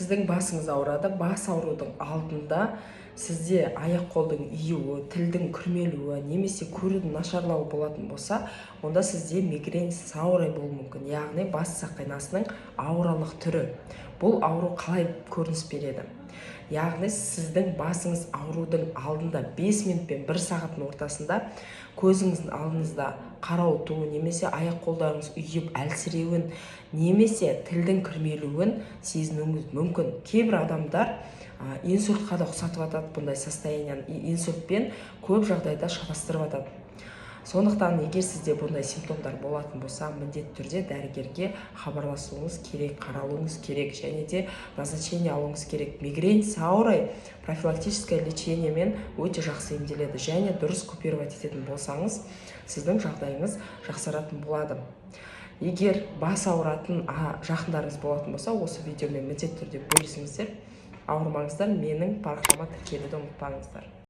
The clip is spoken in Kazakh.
Сіздің басыңыз ауырады. Бас аурудың алдында сізде аяқ қолдың июі, тілдің күрмелуі немесе көрудің нашарлауы болатын болса, онда сізде мигрень с аурой болуы мүмкін, яғни бас сақинасының ауралық түрі. Бұл ауру қалай көрініс береді? Яғни сіздің басыңыз аурудың алдында 5 минут пен 1 сағаттың ортасында көзіңіздің алдыңызда қарауыту немесе аяқ қолдарыңыз ұйып әлсіреуін немесе тілдің күрмелуін сезінуіңіз мүмкін. Кейбір адамдар инсультқа да ұқсатып жатады бұндай состояние ні, инсультпен көп жағдайда шатастырып жатады. Сондықтан егер сізде бұндай симптомдар болатын болса, міндетті түрде дәрігерге хабарласуыңыз керек, қаралуыңыз керек және де назначение алуыңыз керек. Мигрень с аурой профилактическое лечение мен өте жақсы емделеді және дұрыс купировать ететін болсаңыз, сіздің жағдайыңыз жақсаратын болады. Егер бас ауыратын жақындарыңыз болатын болса, осы видеомен міндетті түрде бөлісіңіздер. Ауырмаңыздар, менің парақшама тіркелуді ұмытпаңыздар.